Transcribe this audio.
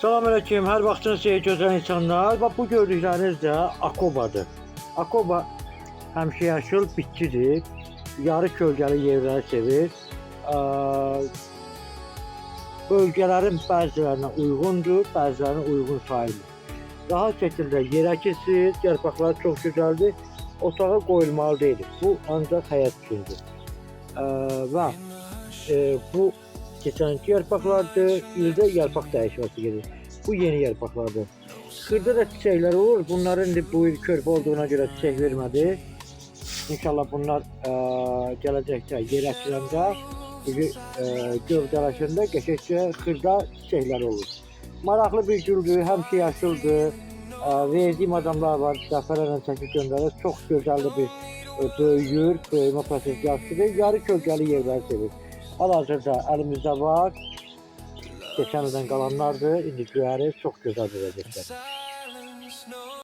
Salam aleyküm, hər vaxtınız xeyir gözəl insanlar. Bax bu gördükləriniz də akobadır. Akoba həmişə yaşıl bitkidir. Yarı kölgəli yerləri sevir. Bölgələrin bəzilərinə uyğundur, bəzilərinə uyğun sayılmır. Rahat şəkildə yer əkilsiz, yarpaqları çox gözəldir. Otağa qoyulmalı deyil. Bu ancaq həyət üçündür. Və bu keçənki yarpaqlardır. İldə yarpaq dəyişməsi gedir. Bu yeni yarpaqlardır. Xırda da çiçəklər olur. Bunların indi bu il körpə olduğuna görə çiçək vermədi. İnşallah bunlar gələcəkdə yer əkiləndə, gövdələşəndə qəşəngcə xırda çiçəklər olur. Maraqlı bir güldür, həmişə yaşıldır. Verdiyim adamlar var, dəfələrlə çəkib göndərir. Çox gözəl bir böyüyür, böyümə prosesi yaxşıdır. Yarı kölgəli yerləri sevir. Hal-hazırda əlimizdə var. Keçən ildən qalanlardır. İndi göyərir, çox gözəl verəcəklər.